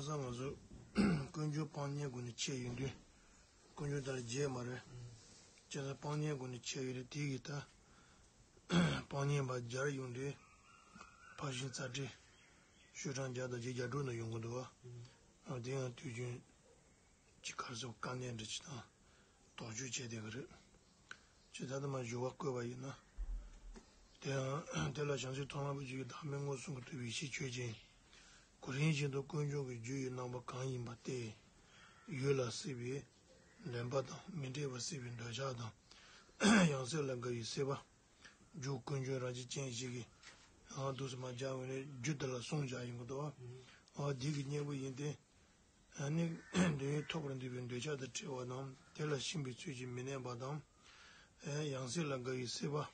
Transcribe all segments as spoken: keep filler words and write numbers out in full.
ས་ང་ཚོ་ཀུན་འབྱུང་སྤང་གཉེན་སྒོ་ནས་ཆད་ཡོང་དུས། ཀུན་འབྱུང་དེ་ལ་རྒྱས་མ་རེད། ཁྱེད་ཚོ་སྤང་གཉེན་སྒོ་ནས་ཆད་ཡོད་རེད། དེ་གི་ད་སྤང་གཉེན་པ་སྦྱར་ཡོང་དུས། ཕར་ཕྱིན་རྩ་ཁྲིད་ཤོག་གྲངས་བརྒྱ་དང་བརྒྱད་ཅུ་གྱ་དྲུག་ནང་ཡོང་གི་འདུག་བ། ཨ་དེ་ཡང་དུས་རྒྱུན་གྱི་ག་རེ་ཟེར་དཀའ་གནད་འདྲ་ཅིག་དང་དོགས་གཅོད་བྱས་བསྡད་ཀྱི་རེད། ཅེས་ད་ལྟ་མ་ཞུ་བ་བཀོད་པ་ཡིན་ན། དེའང་དེ་ལ་བྱང་ཆུབ་མཐོང་ལམ་པའི་རྒྱུད་ཀྱི་བདག་མེད་མངོན་སུམ་གྱིས་ཐུབ་པའི་ཡེ་ཤེས་ཆོས་ཅན། གོ་རིམ་བཞིན་དུ་ཀུན་འབྱུང་གི་རྒྱུ་ཡི་རྣམ་པ་གང་ཡིན་པ་སྟེ། ཡུལ་ལ་སྲིད་པའི་ལེན་པ་དང་མི་འབྲལ་བར་སྲིད་པའི་འདོད་ཆགས་དང་། ཡང་སྲིད་ལ་དགའ་བའི་སྲེད་པ། རྒྱུ་ཀུན་འབྱུང་རང་བཞིན་ཅན་ཞིག་གིས། ཡང་དུས་སུ་མ་སྦྱར་བ་ནི་རྒྱུ་དེ་ལ་གསུམ་སྦྱར་ཡོང་གི་འདུག་བ། འོ་འདི་གི་གཉེན་པོ་ཡིན་ཏེ། ཨ་ནི་འདོད་ཡོན་ཐོབ་པར་འདོད་པའི་འདོད་ཆགས་དང་བྲལ་བ་དང་དེ་ལ་ཞེན་པའི་ཚུལ་གྱིས་མི་གནས་པ་དང་། ཨེ་ཡང་སྲིད་ལ་དགའ་བའི་སྲེད་པ།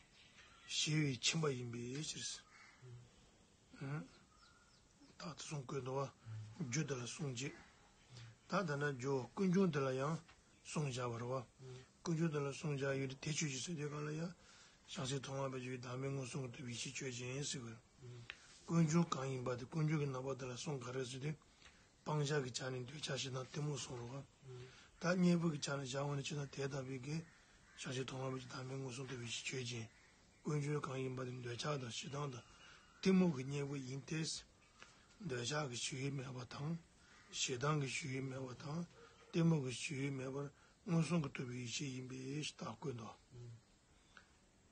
ཞི་བའི་ཁྱིམ་པ་ཡིན་པའི་ཕྱིར། ཨ་ད་དེ་གསུམ་བཀོད་འདུག་བ། རྒྱུ་དེ་ལ་གསུམ་གཅིག་ད་ད་ལྟ་རྒྱུ་ཀུན་འབྱུང་དེ་ལ་ཡང་གསུམ་བཞག་པ་རེད་བ། ཀུན་འབྱུང་དེ་ལ་གསུམ་བཞག་ཡོད་དེ་དེ་ཆོས་ཅན་ཟེར་དུས་ག་ལ་ཡང་། བྱང་སེམས་མཐོང་ལམ་པའི་རྒྱུད་ཀྱི་བདག་མེད་མངོན་སུམ་གྱིས་ཐུབ་པའི་ཡེ་ཤེས་ཆོས་ཅན་ཟེར་བ། ཀུན་འབྱུང་གང་ཡིན་པ་དེ་ཀུན་འབྱུང་གི་རྣམ་པ་དེ་ལ་གསུམ་ག་རེ་ཟེར་དུས། སྤང་བྱ་གི་ཆ་ནས་འདོད་ཆགས་ཞེ་སྡང་གཏི་མུག་གསུམ་རེད་བ། ད་གཉེན་པོ་གི་ཆ་ནས་བཞག་པ་ནི་ཅི་ན་དེ་ལྟ་བུའི་གི། བྱང་ཆུབ་མཐོང་ལམ་པའི་རྒྱུད་བདག་མེད་མངོན་སུམ་ཐུབ་པའི་ཡེ་ཤེས་ཆོས་ཅན། ཀུན་འབྱུང་གང་ཡིན་པ་དེ་འདོད་ཆགས་དང་ཞེ་སྡང་དང་གཏི་མུག་གི་གཉེན་པོ་ཡིན་ཏེ། འདོད་ཆགས་ཀྱི་ཞི་ཡུལ་མེད་པ་དང་། ཞེ་སྡང་གི་ཞི་ཡུལ་མེད་པ་དང་། གཏི་མུག་གི་ཞི་ཡུལ་མེད་པར་མངོན་སུམ་གྱིས་ཐུབ་པའི་ཡེ་ཤེས་ཡིན་པའི་ཞེས་བརྟག་དགོས་འདུག་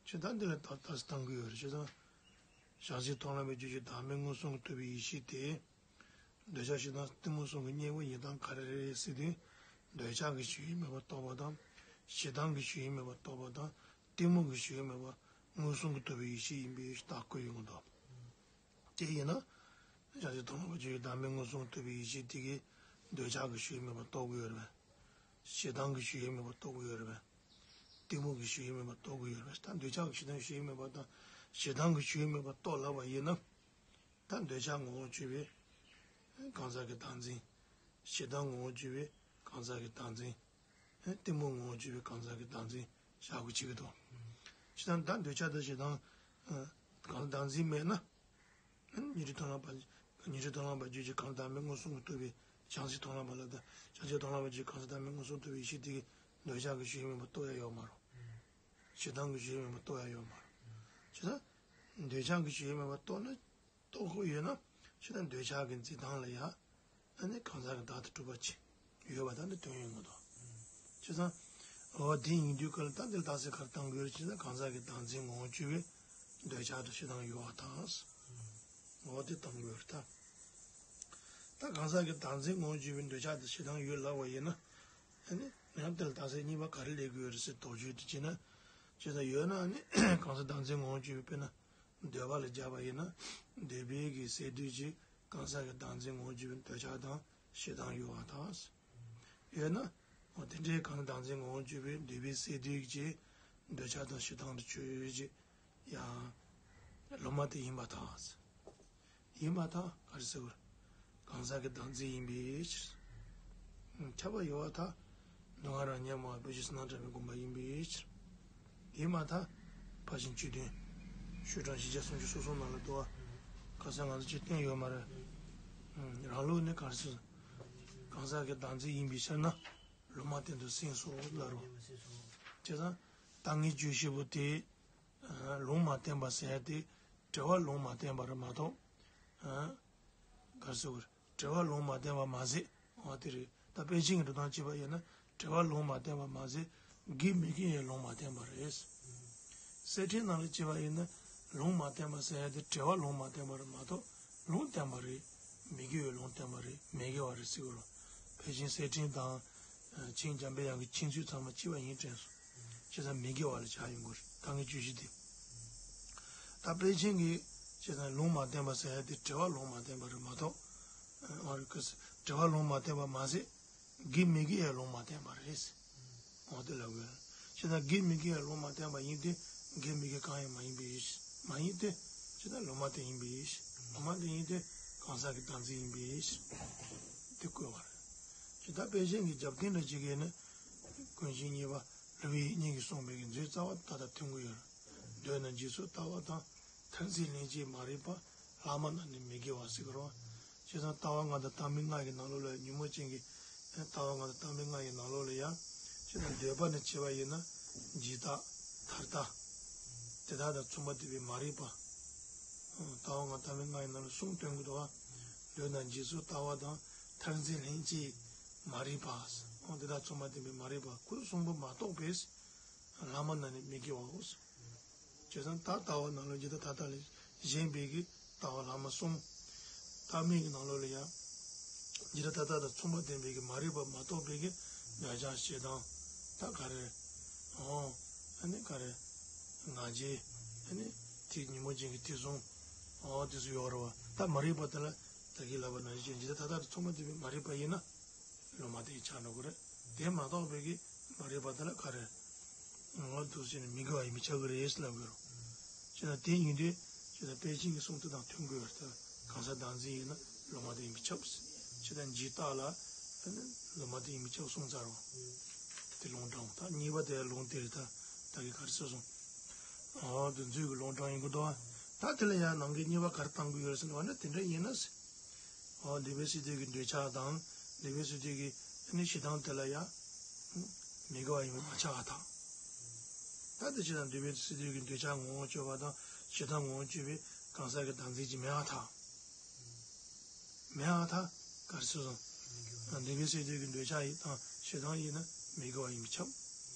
ཇི་ལྟར་འདི་ལ་ད་ལྟ་སྟོན་གྱི་ཡོད་རེད། ཇི་ལྟར། བྱང་སེམས་མཐོང་ལམ་པའི་རྒྱུད་ཀྱི་བདག་མེད་མངོན་སུམ་གྱིས་ཐུབ་པའི་ཡེ་ཤེས་དེ། འདོད་ཆགས་ཞེ་སྡང་གཏི་མུག་གསུམ་གྱི་གཉེན་པོ་ཡིན་སྟངས་ག་རེ་རེད་ཟེར་དུས། འདོད་ཆགས་ཀྱི་ཞི་ཡུལ་མེད་པར་རྟོགས་པ་དང་། ཞེ་སྡང་གི་ཞི་ཡུལ་མེད་པར་རྟོགས་པ་དང་། གཏི་མུག་གི་ཞི་ཡུལ་མེད་པར་མངོན་སུམ་གྱིས་ཐུབ་པའི་ཡེ་ཤེས་ཡིན་པའི་བརྟག་དགོས་ཡོང་གི་འདུག་དེ་ཡིན་ན། བྱང་སེམས་མཐོང་ལམ་པའི་རྒྱུད་ཀྱི་བདག་མེད་མངོན་སུམ་གྱིས་ཐུབ་པའི་ཡེ་ཤེས་དེ་གིས་འདོད་ཆགས་ཀྱི་ཞི་ཡུལ་མེད་པར་རྟོགས་ཀྱི་ཡོད་རེད་པས། ཞེ་སྡང་གི་ཞི་ཡུལ་མེད་པར་རྟོགས་ཀྱི་ཡོད་རེད་པས། གཏི་མུག་གི་ཞི་ཡུལ་མེད་པར་རྟོགས་ཀྱི་ཡོད་རེད་པས། ད་འདོད་ཆགས་ཀྱི་ཞེ་སྡང་ཞི་ཡུལ་མེད་པ་དང་། ཞེ་སྡང་གི་ཞི་ཡུལ་མེད་པར་རྟོགས་ལབ་པ་ཡིན་ན། ད་འདོད་ཆགས་ངོ་བོར་གྱུར་པའི་གང་ཟག་གི་བདག་འཛིན། ཞེ་སྡང་ངོ་བོར་གྱུར་པའི་གང་ཟག་གི་བདག་འཛིན། གཏི་མུག་ངོ་བོར་གྱུར་པའི་གང་ཟག་གི་བདག་འཛིན་བཞག་དགོས་བྱེད་ཀྱི་འདུག་ཇི་ལྟར་ད་འདོད་ཆགས་དང་ཞེ་སྡང་། གང་ཟག་བདག་འཛིན་མེད་ན། ཉན་ཐོས་མཐོང་ལམ་པ། ཉན་ཐོས་མཐོང་ལམ་པ་རྒྱུད་ཀྱི་གང་ཟག་བདག་མེད་མངོན་སུམ་གྱིས་ཐུབ་པའི་བྱང་སེམས་མཐོང་ལམ་པ་ལ། ད་བྱང་སེམས་མཐོང་ལམ་པ་རྒྱུད་ཀྱི་གང་ཟག་བདག་མེད་མངོན་སུམ་གྱིས་ཐུབ་པའི་ཡེ་ཤེས་དེ་གིས་འདོད་ཆགས་ཀྱི་ཞི་ཡུལ་མེད་པར་རྟོགས་ཡ་ཡོད་མ་རེད། ཞེ་སྡང་གི་ཞི་ཡུལ་མེད་པར་རྟོགས་ཡ་ཡོད་མ་རེད། ཇི་ལྟར། འདོད་ཆགས་ཀྱི་ཞི་ཡུལ་མེད་པར་རྟོགས་ན། རྟོགས་དགོས་ཡོད་ན། ཇི་ལྟར་འདོད་ཆགས་ཀྱི་འཛིན་སྟངས་ལ་ཡ། ཨ་ནི་གང་ཟག་གི་བདག་ཏུ་གྲུབ་པ་ཅིག་ཡོད་པ་དང་ནི་དོན་ཡོད་མ་གཏོགས། བྱས་ཙང་། འོ་དེ་ཡིན་དུས་ག་ལ་ད་འདིར་རྟགས་གསལ་ག་རེ་གཏང་དགོས་རེད་ཅེ་ན། གང་ཟག་གི་བདག་འཛིན་ངོ་བོར་གྱུར་པའི་འདོད་ཆགས་དང་ཞེ་སྡང་ཡོད་པ་དང་། འོ་དེ་གཏང་དགོས་རེད་ད། ད་གང་ཟག་གི་བདག་འཛིན་ངོ་བོར་གྱུར་པའི་འདོད་ཆགས་དང་ཞེ་སྡང་ཡོད་ལབ་པ་ཡིན་ན། ཨ་ནི་ཡང་དེ་ལ་རྟགས་གསལ་གཉིས་པ་ག་རེ་སླེབས་དགོས་རེད་ཟེར་དོགས་གཅོད་དེ་བྱས་ན། བྱས་ཙང་ཡོད་ན་ཨ་ནི་གང་ཟག་བདག་འཛིན་ངོ་བོར་གྱུར་པའི་དཔེར་ན། འདོད་པ་ལ་སྦྱར་བ་ཡིན་ན། འདོད་པའི་གི་སས་བསྡུས་ཀྱི་གང་ཟག་གི་བདག་འཛིན་ངོ་བོར་གྱུར་པའི་འདོད་ཆགས་དང་ཞེ་སྡང་ཡོད་པ་དང་། ཡོད་ན། འོ་དེ་འདྲའི་གང་ཟག་བདག་འཛིན་ངོ་བོར་གྱུར་པའི་འདོད་པའི་སས་བསྡུས་ཀྱི་འདོད་ཆགས་དང་ཞེ་སྡང་དུ་ཆོས་ཅན། ཡང་། ལུང་མ་བསྟན་ཡིན་པར་ཐལ། ཡིན་པར་ཐལ་ག་རེ་ཟེར་བར། གང་ཟག་གི་བདག་འཛིན་ཡིན་པའི་ཕྱིར། ཁྱབ་པ་ཡོད་པར་ཐལ། སྡུག་བསྔལ་རང་ཉིད་མ་བུ་བཞི་བསོད་ནམས་བྲལ་བའི་སྒོམ་པ་ཡིན་པའི་ཕྱིར། ཡིན་པར་ཐལ། ཕར་ཕྱིན་བཅུ་བདུན། ཤོག་གྲངས་བཞི་བརྒྱ་སུམ་ཅུ་སོ་གསུམ་ནང་ལ་འདུག་བ། ཁ་སང་ང་ཚོ་ཅིག་བསྟན་ཡོད་མ་རེད། རང་ལུགས་ནི་ག་རེ་ཟེར། གང་ཟག་གི་བདག་འཛིན་ཡིན་པའི་ཕྱིར་ན། ལུང་མ་བསྟན་དུ་སེམས་སོ་ལ་རོ། བྱས་ཙང་། ད་ངས་བརྗོད་བཞིན་པ་དེ། ལུང་མ་བསྟན་པ་ཟེར་ཡ་དེ། དྲི་བ་ལུང་མ་བསྟན་པ་རེད་མ་གཏོགས། ག་རེ་ཟེར་དགོས་རེད། དྲི་བ་ལུང་མ་བསྟན་པ་མ་ཟད། འོ་དེ་རེད། ད་པཎ་ཆེན་གྱི་འགྲོ་སྟངས་བྱས་པ་ཡིན་ན། དྲི་བ་ལུང་མ་བསྟན་པ་མ་ཟད། དགེ་མི་དགེ་ཡང་ལུང་མ་བསྟན་པ་རེད། གསེར་ཕྲེང་ནང་ལ་བྱས་པ་ཡིན་ན། ལུང་མ་བསྟན་པ་ཟེར་ཡ་དེ་དྲི་བ་ལུང་མ་བསྟན་པ་རེད་མ་གཏོགས། ལུང་བསྟན་པ་རེད། མི་དགེ་བའི་ལུང་བསྟན་པ་རེད། མི་དགེ་བ་རེད་ཟེར་གྱི་རེད། ཕལ་ཆེར་གསེར་ཕྲེང་དང་། མཁྱེན་འཇམ་པའི་དབྱངས་ཀྱི་མཁྱེན་ཚུལ་ཚང་མ་གཅིག་པ་ཡིན་དྲན་སོང་། བྱས་ཙང་མི་དགེ་བ་ལ་བྱ་ཡོང་གི་རེད། ད་ངས་བརྗོད་གཞི་དེ། ད་པཎ་ཆེན་གྱིས་བྱས་ཙང་ལུང་མ་བསྟན་པ་ཟེར་ཡ་དེ་དྲི་བ་ལུང་མ་བསྟན་པ་རེད་མ་གཏོགས། ཨ་རེ་ཁ་སི་དྲི་བ་ལུང་མ་བསྟན་པ་མ་ཟད། དགེ་མི་དགེ་ཡང་ལུང་མ་བསྟན་པ་རེད། འོ་དེ་ལབ་དགོས། བྱས་ཙང་དགེ་མི་དགེ་ཡང་ལུང་མ་བསྟན་པ་ཡིན་ཏེ། དགེ་མི་དགེ་གང་ཡང་མ་ཡིན་པའི་ཕྱིར། མ་ཡིན་ཏེ། བྱས་ཙང་ལུང་མ་བསྟན་ཡིན་པའི་ཕྱིར། ལུང་མ་བསྟན་ཡིན་ཏེ། གང་ཟག་གི་བདག་འཛིན་ཡིན་པའི་ཕྱིར། དེ་བཀོད་པ་རེད། བྱས་ཙང་པཎ་ཆེན་གྱི་རྒྱབ་རྟེན་འདྲ་ཅིག་ཡིན་ན། ཀུན་མཁྱེན་གཉིས་པ་རི་བོའི་གཉེན་གྱིས་གསུངས་པའི་མཛོད་རྩ་བ་ད་ལྟ་ཐོན་གྱི་ཡོད་རེད། འདོད་ན་འཇིགས་ཚོགས་ལྟ་བ་དང་། ཐར་འཛིན་ལན་གཅིག་མ་རིག་པ། ལྷག་མ་རྣམས་ནི་མི་དགེ་བ་ཟེར་གྱི་རེད་བ། བྱས་ཙང་ལྟ་བ་ལྔ་དང་ལྟ་མིན་ལྔ་ཡི་ནང་ལོགས་ལ་ཉོན་མོངས་ཅན་གྱི་ལྟ་བ་ལྔ་དང་ལྟ་མིན་ལྔ་ཡི་ནང་ལོགས་ལ་ཡང་བྱས་ཙང་འདོད་པ་ནས་བྱས་པ་ཡིན་ན་འཇིག་ལྟ་ཐར་ལྟ་དེ་དག་དང་མཚུངས་པ་ལྡན་པའི་མ་རིག་པ། ལྟ་བ་ལྔ་ལྟ་མིན་ལྔ་ཡི་ནང་ལ་གསུམ་སྟོན་གྱི་འདུག་བ། ལུས་དང་འཇིག་ཚོགས་ལྟ་བ་དང་མཐར་འཛིན་ལྷན་སྐྱེས་མ་རིག་པ། དེ་དག་མཚུངས་པ་ལྡན་པའི་མ་རིག་པ་ཁོ་གསུམ་པོ་མ་རྟོགས་པས། ལྷག་མ་རྣམས་ནི་མི་དགེ་བའོ། བྱས་ཙང་ད་ལྟ་བ་ནང་ལ་འཇིག་ལྟ་ཐར་ལྟ་ལས་གཞན་པའི་གི་ལྟ་བ་ལྷག་མ་གསུམ། ལྟ་མིན་གྱི་ནང་ལོགས་ལ་ཡང་འཇིག་ལྟ་ཐར་ལྟ་དང་མཚུངས་པ་ལྡན་པའི་གི་མ་རིག་པ་མ་རྟོགས་པའི་གི་འདོད་ཆགས་ཞེ་སྡང་། ད་ག་རེ། ཨོ། ཨ་ནི་ག་རེ། ང་རྒྱལ། ཨ་ནི་དེ་ཉོན་མོངས་ཅན་གྱི་དེ་གསུམ། ཨོ་དེ་ཚོ་ཡོད་རེད་བ། ད་མ་རིག་པ་དེ་ལ་ད་གིན་ལབ་པ་ནང་བཞིན་འཇིག་ལྟ་ཐར་ལྟ་དང་མཚུངས་པ་ལྡན་པའི་མ་རིག་པ་ཡིན་ན། ལུང་མ་བསྟན་ཆགས་འགྲོ་གི་རེད། དེ་མ་རྟོགས་པའི་གི་མ་རིག་པ་དེ་ལ་ག་རེ། ང་འདུག་ཟེར་ནས་མི་དགེ་བ་ཡིན་པས་ཁྱབ་ཀྱི་རེད་ལབ་དགོས་རེད། བྱས་ན་དེ་ཡིན་དུས་བྱས་ན་དཔལ་ཆེན་གྱི་གསུང་དེ་དང་མཐུན་དགོས་རེད། ད་གང་ཟག་བདག་འཛིན་ཡིན་ན་ལུང་མ་བསྟན་ཡིན་པས་ཁྱབ། བྱས་ན་འཇིག་ལྟ་ལ་ལུང་མ་བསྟན་ཡིན་པས་ཁྱབ་གསུངས་ཚར་བ། དེ་ལུང་དྲངས། ད་གཉིས་པ་དེ་ལུང་དེ་རེད། ད་ད་གིན་ག་རེ་ཟེར་སོང་། ཨོ་དེ་ཚོའི་གི་ལུང་དྲངས་ཡིན་དགོས་འདུག་ད་དེ་ལ་ཡང་ནང་གི་གཉིས་པ་ག་རེ་བཏང་གི་ཡོད་རེད་ཟེར་ན་འོ་ན་དེ་འདྲ་ཡིན་ན་ཟེར། འོ་འདོད་པའི་སེམས་ཅན་གྱི་འདོད་ཆགས་དང་འདོད་པའི་སེམས་ཅན་གྱི་ནི་ཞེ་སྡང་དེ་ལ་ཡང་མི་དགེ་བ་ཡིན་པས་མ་ཁྱབ་པར་ཐལ། ད་དེ་ཕྱིར་ན་འདོད་པའི་སེམས་ཅན་གྱི་འདོད་ཆགས་ངོ་བོར་གྱུར་པ་དང་ཞེ་སྡང་ངོ་བོར་གྱུར་པའི་གང་ཟག་གི་བདག་འཛིན་ཅིག་མེད་པར་ཐལ། མེད་པར་ཐལ། ག་རེ་ཟེར་སོང་། འདོད་པའི་སེམས་ཅན་གྱི་འདོད་ཆགས་ཡིན་དང་ཞེ་སྡང་ཡིན་ན་མི་དགེ་བ་ཡིན་པས་ཁྱབ།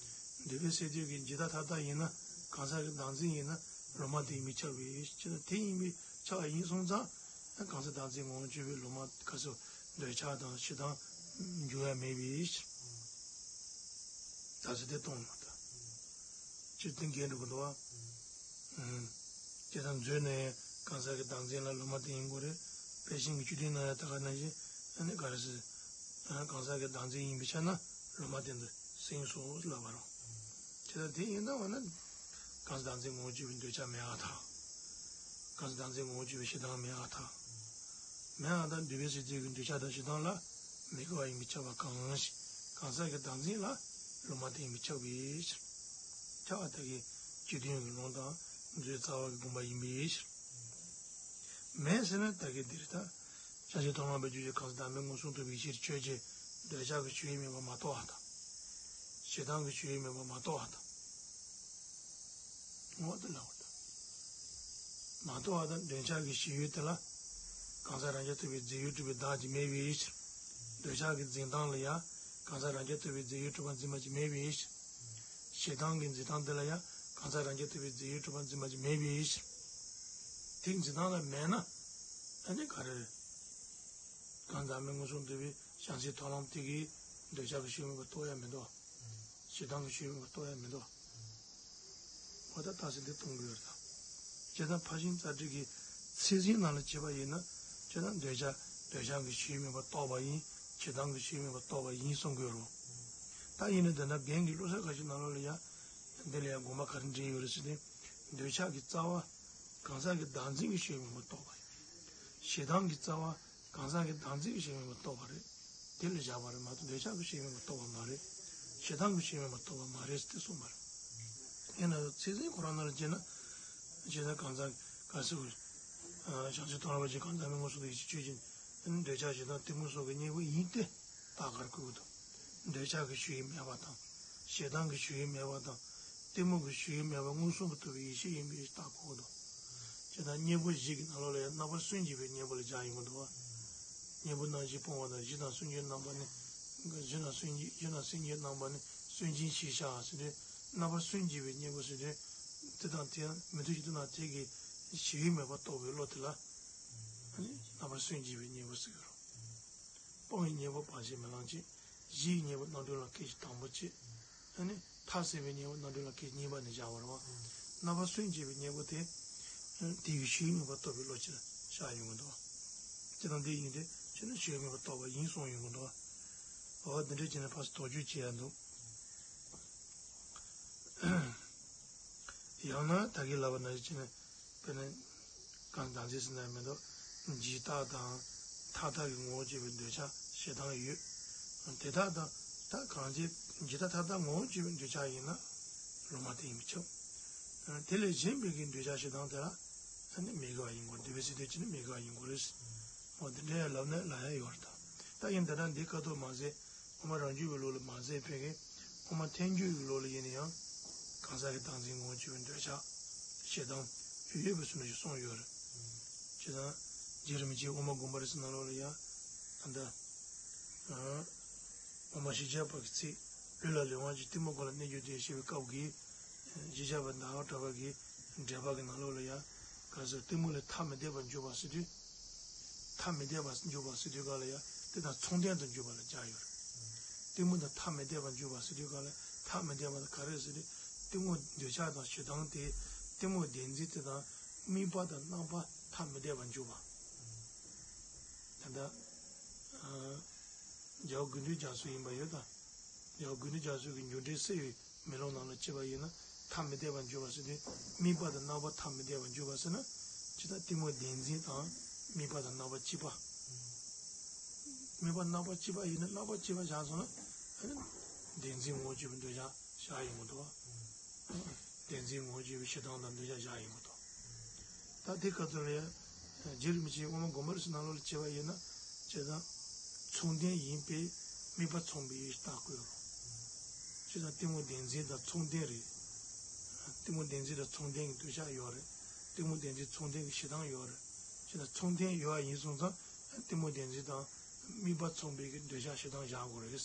འདོད་པའི་སེམས་ཅན་གྱི་འཇིག་ལྟ་ཐར་ལྟ་ཡིན་ན་གང་ཟག་གི་བདག་འཛིན་ཡིན་ན་ལུང་མ་བསྟན་ཡིན་པས་ཁྱབ་པས་ཁྱེད་ན་དེ་ཡིན་པས་ཁྱབ་པ་ཡིན་སོང་ཙང་གང་ཟག་བདག་འཛིན་ངོ་བོར་གྱུར་པའི་ལུང་མ་ག་རེ་ཟེར་འདོད་ཆགས་དང་ཞེ་སྡང་འགྱུར་བ་མེད་པས། ད་ཚེ་དེ་གཏོང་མ་ད། སྤྱིར་བཏང་འགལ་འགྲོ་གི་འདུག་བ། ཨུམ། དེ་དང་འཛོལ་ནས་གང་ཟག་གི་བདག་འཛིན་ལ་ལུང་མ་བསྟན་ཡིན་དགོས་རེད། དཔལ་ཆེན་གྱི་བཅུད་བསྟན་ན་ཡང་ད་ག་ནང་བཞིན་ཨ་ནི་ག་རེ་ཟེར། གང་ཟག་གི་བདག་འཛིན་ཡིན་པའི་ཆ་ན་ལུང་མ་བསྟན་དུ་སེང་སོ་ལབ་པ་རོ། དེ་ལྟར་དེ་ཡིན་ན་འོ་ན། གང་ཟག་བདག་འཛིན་ངོ་བོར་གྱུར་པའི་འདོད་ཆགས་མེད་པར་ཐལ། གང་ཟག་བདག་འཛིན་ངོ་བོར་གྱུར་པའི་ཞེ་སྡང་མེད་པར་ཐལ། མེད་པར་ཐལ། འདོད་པའི་སེམས་ཅན་གྱི་འདོད་ཆགས་དང་ཞེ་སྡང་ལ་མི་དགེ་བ་ཡིན་པས་ཁྱབ་པ་གང་ཞིག་གང་ཟག་གི་བདག་འཛིན་ལ་ལུང་མ་བསྟན་ཡིན་པས་ཁྱབ་པའི་ཕྱིར། ཁྱབ་པ་ད་གིན་བཅུད་བསྟན་གྱི་ལུང་དང་མཛོད་རྩ་བ་གི་དགོངས་པ་ཡིན་པའི་ཕྱིར། མེད་ཟེར་ན་ད་གིན་འདིར་ད། བྱང་ཆུབ་མཐོང་ལམ་པའི་རྒྱུད་ཀྱི་གང་ཟག་བདག་མེད་མངོན་སུམ་རྟོགས་པའི་ཕྱིར་ཆོས་ཅན། འདོད་ཆགས་ཀྱི་ཞི་བའི་དམིགས་པ་མ་རྟོགས་པ་དང་། ཞེ་སྡང་གི་ཞི་བའི་དམིགས་པ་མ་རྟོགས་པ་དང་། ངོ་དེ་ལ་འོ་ད། མ་རྟོགས་པ་དང་འདོད་ཆགས་ཀྱི་ཞི་བའི་དེ་ལ། གང་ཟག་རང་རྐྱ་ཐུབ་པའི་རྫས་ཡོད་གྲུབ་པའི་བདག་ཅིག་མེད་པའི་ཕྱིར། འདོད་ཆགས་ཀྱི་འཛིན་སྟངས་ལ་ཡང་གང་ཟག་རང་རྐྱ་ཐུབ་པའི་རྫས་ཡོད་གྲུབ་པ་འཛིན་པ་ཅིག་མེད་པའི་ཕྱིར། ཞེ་སྡང་གི་འཛིན་སྟངས་དེ་ལ་ཡང་གང་ཟག་རང་རྐྱ་ཐུབ་པའི་རྫས་ཡོད་གྲུབ་པ་འཛིན་པ་ཅིག་མེད་པའི་ཕྱིར། དེ་འཛིན་སྟངས་ལ་མེད་ན། ཨ་ནི་ག་རེ་རེད། གང་ཟག་མེད་མངོན་སུམ་རྟོགས་པའི་བྱང་སེམས་མཐོང་ལམ་དེ་གིས་འདོད་ཆགས་ཀྱི་ཞི་བའི་དམིགས་པ་རྟོགས་ཡ་མི་འདུག་ཞེ་སྡང་གི་ཞི་བའི་དམིགས་པ་རྟོགས་ཡ་མི་འདུག་འོ་ད་རྟགས་གསལ་འདི་གཏོང་གི་ཡོད་རེད་ད། བྱས་ཙང་ཕར་ཕྱིན་རྩ་ཁྲིད་ཀྱི་ཚིག་ཟིན་ནང་ལ་བྱས་པ་ཡིན་ན། བྱས་ཙང་འདོད་ཆགས་འདོད་ཆགས་ཀྱི་ཞི་བའི་དམིགས་པ་རྟོགས་པ་ཡིན། ཞེ་སྡང་གི་ཞི་བའི་དམིགས་པ་རྟོགས་པ་ཡིན་གསུང་གི་ཡོད་རེད། ད་ཡིན་ན་འདི་ན་རྒན་གྱི་བློ་གསར་ཁ་ཤས་ནང་ལོགས་ལ་ཡང་། འདི་ལ་ཡང་དགོངས་པ་ག་རེ་འགྲེལ་ཡོད་རེད་ཟེར་ན། འདོད་ཆགས་ཀྱི་རྩ་བ། གང་ཟག་གི་བདག་འཛིན་གྱི་ཞི་བའི་དམིགས་པ་རྟོགས་པ་ཡིན། ཞེ་སྡང་གི་རྩ་བ། གང་ཟག་གི་བདག་འཛིན་གྱི་ཞི་བའི་དམིགས་པ་རྟོགས་པ་རེད། དེ་ལ་བཞག་པ་རེད་མ་གཏོགས་འདོད་ཆགས་ཀྱི་ཞི་བའི་དམིགས་པ་རྟོགས་པ་མ་རེད། ཞེ་སྡང་གི་ཞི་བའི་དམིགས་པ་རྟོགས་པ་མ་རེད་ཟེར་ཏེ་གསུངས་པ་རེད། ཡིན་ན་ཡང་ཚིག་ཟིན་ཁོ་རང་ནང་ལ་བྱས་ན། བྱས་ན་གང་ཟག་ག་ཟེར་བ། བྱང་ཆུབ་མཐོང་ལམ་པ་ཅིག་གང་ཟག་མེད་མངོན་སུམ་རྟོགས་པའི་ཕྱིར་ཆོས་ཅན། འདོད་ཆགས་ཞེ་སྡང་གཏི་མུག་སོགས་ཀྱི་གཉེན་པོ་ཡིན་ཏེ། རྟགས་ག་རེ་བཀོད་དགོས་འདུག་འདོད་ཆགས་ཀྱི་ཞི་བའི་དམིགས་པ་དང་། ཞེ་སྡང་གི་ཞི་བའི་དམིགས་པ་དང་། གཏི་མུག་གི་ཞི་བའི་དམིགས་པ་མངོན་སུམ་དུ་རྟོགས་པའི་ཡེ་ཤེས་ཡིན་པའི་རྟགས་བཀོད་དགོས་འདུག་བྱས་ན་གཉེན་པོ་བཞི་གི་ནང་ལོགས་ལ་ཡང་རྣམ་པར་སུན་འབྱིན་པའི་གཉེན་པོ་ལ་སྦྱར་ཡོང་གི་འདུག་བ། གཉེན་པོ་རྣམ་བཞི་སྤོང་བ་དང་། གཞི་དང་སུན་འབྱིན་རྣམ་པ་ནི། གཞི་དང་སུན་འབྱིན་གཞི་དང་སུན་འབྱིན་རྣམ་པ་ནི་སུན་འབྱིན་ཞེས་བྱ་ཟེར་ཏེ། རྣམ་པར་སུན་འབྱིན་པའི་གཉེན་པོ་ཟེར་ཏེ། དེ་དང་དེ་ཡང་མི་མཐུན་ཕྱོགས་དེ་དང་དེ་གི་ཞི་བའི་དམིགས་པ་རྟོགས་པའི་བློ་དེ་ལ། རྣམ་པར་སུན་འབྱིན་པའི་གཉེན་པོ་ཟེར་གྱི་རེད། སྤོང་བའི་གཉེན་པོ་བར་ཆད་མེད་ལམ་གཅིག་གཞིའི་གཉེན་པོ་རྣམ་གྲོལ་ལམ་སྐད་ཅིག་དང་པོ་གཅིག་ཨ་ནི་མཐའ་གསལ་བའི་གཉེན་པོ་རྣམ་གྲོལ་ལམ་སྐད་ཅིག་གཉིས་པ་ནས་བཞག་པ་རེད་བ། རྣམ་པར་སུན་འབྱིན་པའི་གཉེན་པོ་དེ། དེ་ཡི་ཞི་བའི་དམིགས་པ་རྟོགས་པའི་བློ་ཅིག་ལ་བཞག་ཡོང་གི་འདུག་དེ་དང་དེ་ཡིན་ཏེ་ཕྱིར་ན་ཞི་བའི་དམིགས་པ་རྟོགས་པ་ཡིན་གསུངས་ཡོང་གི་འདུག་འོ་འདི་འདྲ་བྱས་ནས་ཕར་ཚུར་དོགས་གཅོད་བྱེད་ཡ་འདུག་ཡང་ན་ད་གིན་ལབ་པ་ནང་བཞིན་བྱས་ནས། དཔེར་ན། གང་བདག་འཛིན་ཟེར་ན་མི་འདུག་འཇིག་ལྟ་དང་། ཐར་ལྟ་གི་ངོ་བོར་གྱུར་པའི་འདོད་ཆགས་ཞེ་སྡང་ཡོད། དེ་དག་དང་། ད་གང་ཅི། འཇིག་ལྟ་ཐར་ལྟ་ངོ་བོར་གྱུར་པའི་འདོད་ཆགས་ཡིན་ན། ལུང་མ་བསྟན་ཡིན་པས་ཁྱབ། དེ་ལས་གཞན་པའི་གི་འདོད་ཆགས་ཞེ་སྡང་དེ་ལ། ཨ་ནི་མི་དགེ་བ་ཡིན་དགོས། འདོད་པའི་སེམས་དེ་ཅི་ནི་མི་དགེ་བ་ཡིན་དགོས་རེད། འོ་དེ་འདྲའི་ལབ་ནས་ལབ་ཡ་ཡོད་རེད་ད། ད་ཡིན་ད་ལྟ་འདི་ཁ་ཐོག་མ་ཟད་དབུ་མ་རང་རྒྱུད་ཀྱི་ལུགས་ལ་མ་ཟད་ཕ་གི་དབུ་མ་ཐལ་འགྱུར་གྱི་ལུགས་ལ་ཡིན་ན་ཡང་གང་ཟག་གི་བདག་འཛིན་ངོ་བོར་གྱུར་པའི་འདོད་ཆགས་ཞེ་སྡང་ཡོད་པའི་ཚུལ་ཞིག་གསུངས་ཡོད་རེད། ཇི་ལྟར་རྗེ་རིན་པོ་ཆེའི་དབུ་མ་དགོངས་པ་རིག་གསལ་ནང་ལོགས་ལ་ཡང་ད་ལྟ་དབུ་མ་བཞི་བརྒྱ་པ་གི་ཚིག་ལུས་ལ་ལས་དབང་ཅན་གཏི་མུག་ཀུན་ལ་གནས་གྱུར་ཏེ་ཞེས་པའི་སྐབས་ཀྱི་བཞི་བརྒྱ་པ་ཟླ་བ་གྲགས་པ་གི་འགྲེལ་པ་གི་ནང་ལོགས་ལ་ཡང་ག་ཟེར་གཏི་མུག་ལས་ཐ་མི་དད་པར་འཇུག་པ་ཟེར་དུས། ཐ་མི་དད་པར་འཇུག་པ་ཟེར་དུས་ག་ལ་ཡང་དེ་དང་མཚུངས་ལྡན་དུ་འཇུག་པ་ལ་སྦྱར་ཡོད་རེད། གཏི་མུག་དང་ཐ་མི་དད་པར་འཇུག་པ་ཟེར་དུས་ག་ལ་ཐ་མི་དད་པ་དང་ག་རེ་ཟེར་དུས་གཏི་མུག་འདོད་ཆགས་དང་ཞེ་སྡང་དེ་གཏི་མུག་བདེན་འཛིན་དེ་དང་དམིགས་པ་དང་རྣམ་པ་ཐ་མི་དད་པར་འཇུག་པ། ད་ལྟ་རྒྱལ་བ་དགེ་འདུན་རྒྱ་མཚོ་ཡིན་པ་ཡོད་ད། རྒྱལ་བ་དགེ་འདུན་རྒྱ་མཚོ་གི་འཇུག་འགྲེལ་གསེར་གྱི་མེ་ལོང་ནང་ལ་བྱས་པ་ཡིན་ན་ཐ་མི་དད་པར་འཇུག་པ་ཟེར་དུས་དམིགས་པ་དང་རྣམ་པ་ཐ་མི་དད་པར་འཇུག་པ་ཟེར་ན་ཇི་ལྟར་གཏི་མུག་བདེན་འཛིན་དང་དམིགས་པ་དང་རྣམ་པ་གཅིག་པ། དམིགས་པ་རྣམ་པ་གཅིག་པ་ཡིན་ན་རྣམ་པ་གཅིག་པ་བཞག་སོང་ན་ཨ་ནི་བདེན་འཛིན་ངོ་བོར་གྱུར་པའི་འདོད་ཆགས་བཞག་ཡོང་གི་འདུག་བ། བདེན་འཛིན་ངོ་བོར་གྱུར་པའི་ཞེ་སྡང་དང་འདོད་ཆགས་བཞག་ཡོང་གི་འདུག་ད་དེ་སྐབས་དུ་ལ་ཡང་རྗེ་རིན་པོ་ཆེའི་དབུ་མ་དགོངས་པ་རིག་གསལ་ནང་ལོགས་ལ་བྱས་པ་ཡིན་ན་བྱས་ཙང་མཚུངས་ལྡན་ཡིན་པས་དམིགས་པ་མཚུངས་པའི་ཡུལ་ཞེས་བཏགས་དགོས་རེད། བྱས་ཙང་གཏི་མུག་བདེན་འཛིན་དང་མཚུངས་ལྡན་རེད། གཏི་མུག་བདེན་འཛིན་དང་མཚུངས་ལྡན་གྱི་འདོད་ཆགས་ཡོད་རེད། གཏི་མུག་བདེན་འཛིན་མཚུངས་ལྡན་གྱི་ཞེ་སྡང་ཡོད་རེད། བྱས་ཙང་མཚུངས་ལྡན་ཡོད་པ་ཡིན་སོང་ཙང་གཏི་མུག་བདེན་འཛིན་དང་དམིགས་པ་མཚུངས་པའི་གི་འདོད་ཆགས་ཞེ་སྡང་བཞག་དགོས་རེད།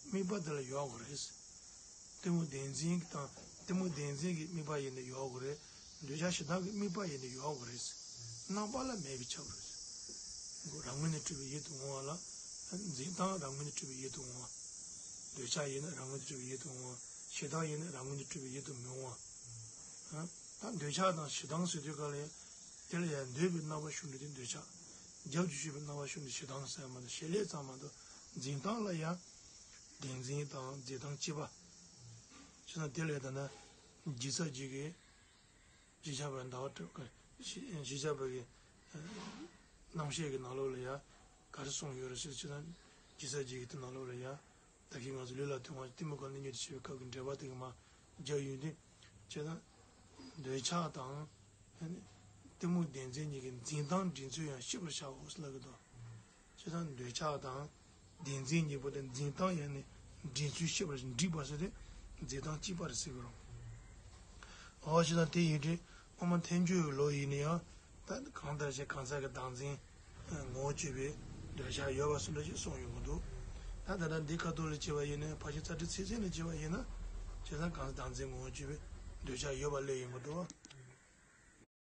དམིགས་པ་དེ་ལ་ཡོད་དགོས་རེད། གཏི་མུག་བདེན་འཛིན་དང་གཏི་མུག་བདེན་འཛིན་གྱི་དམིགས་པ་ཡིན་ན་ཡོད་དགོས་རེད། འདོད་ཆགས་ཞེ་སྡང་གི་དམིགས་པ་ཡིན་ན་ཡོད་དགོས་རེད། རྣམ་པ་ལ་མེད་པས་ཁྱབ་རེད། རང་ངོས་ནས་གྲུབ་པའི་ཡུལ་དུ་འོང་བ་ལ། འཛིན་སྟངས་རང་ངོས་ནས་གྲུབ་པའི་ཡུལ་དུ་འོང་བ། འདོད་ཆགས་ཡིན་ན་རང་ངོས་ནས་གྲུབ་པའི་ཡུལ་དུ་འོང་བ། ཞེ་སྡང་ཡིན་ན་རང་ངོས་ནས་གྲུབ་པའི་ཡུལ་དུ་མི་འོང་བ། ད་འདོད་ཆགས་དང་ཞེ་སྡང་ཟེར་དུས་ག་ལ་ཡང་། དེ་ལ་ཡང་འདོད་པའི་རྣམ་པར་ཞུགས་འགྲོ་དེ་འདོད་ཆགས། རྒྱབ་ཀྱིས་ཞུགས་པའི་རྣམ་པར་ཞུགས་འགྲོ་ཞེ་སྡང་ཟེར་མ་གཏོགས་བྱེད་ལས་ཙམ་མ་གཏོགས་འཛིན་སྟངས་ལ་ཡང་། བདེན་འཛིན་དང་འཛིན་སྟངས་གཅིག་པ། བྱས་ཙང་དེ་ལས་ད་ལྟ་ཇི་ལྟར་རྗེ་གིས་བཞི་བརྒྱ་པའི་ཟླ་བ་གྲགས་པ་བཞི་བརྒྱ་པའི་གི་རྣམ་བཤད་ཀྱི་ནང་ལོགས་ལ་ཡང་ག་རེ་གསུངས་ཡོད་རེད་ཟེར་བྱས་ཙང་ཇི་ལྟར་རྗེ་གིས་དེ་ནང་ལོགས་ལ་ཡང་ད་གིན་ང་ཚོ་ལུས་ལ་ལྟོས་དབང་གཏི་མུག་གང་ལ་གནས་གྱུར་ཏེ་ཞེས་པའི་སྐབས་ཀྱི་འགྲེལ་པ་དེ་གི་མ་རྒྱག་ཡོང་དུས་བྱས་ཙང་འདོད་ཆགས་དང་། གཏི་མུག་བདེན་འཛིན་གཉིས་ཀྱི་འཛིན་སྟངས་འདྲེན་ཚུལ་ཡང་ཤེས་པར་བྱའོ་ཟེར་ལབ་ཀྱི་འདུག་བྱས་ཙང་འདོད་ཆགས་དང་བདེན་འཛིན་གཉིས་པོ་དེ་འཛིན་སྟངས་ཡང་ནི་འདྲེན་ཚུལ་ཤེས་པར་འགྲིག་པ་ཟེར་ཏེ་འཛིན་སྟངས་གཅིག་པ་རེད་ཟེར་གྱི་རེད། འོ་བྱས་ཙང་དེ་ཡིན་དུས་དབུ་མ་ཐལ་འགྱུར་གྱི་ལུགས་ཡིན་ན་ཡང་ད་གང་ལྟར་བྱས་གང་ཟག་གི་བདག་འཛིན་ངོ་བོར་གྱུར་པའི་འདོད་ཆགས་ཡོད་པ་སོགས་འདྲ་ཞིག་གསུངས་ཡོང་གི་འདུག་ད་ད་ལྟ་འདི་ཁ་ཐུག་ལ་བྱས་པ་ཡིན་ན་ཕར་ཕྱིན་རྩ་བྲལ་ཚིག་ཟིན་ལ་བྱས་པ་ཡིན་ན་བྱས་ཙང་གང་ཟག་བདག་འཛིན་ངོ་བོར་གྱུར་པའི་འདོད་ཆགས་ཡོད་པ་སླེབས་ཡོང་གི་འདུག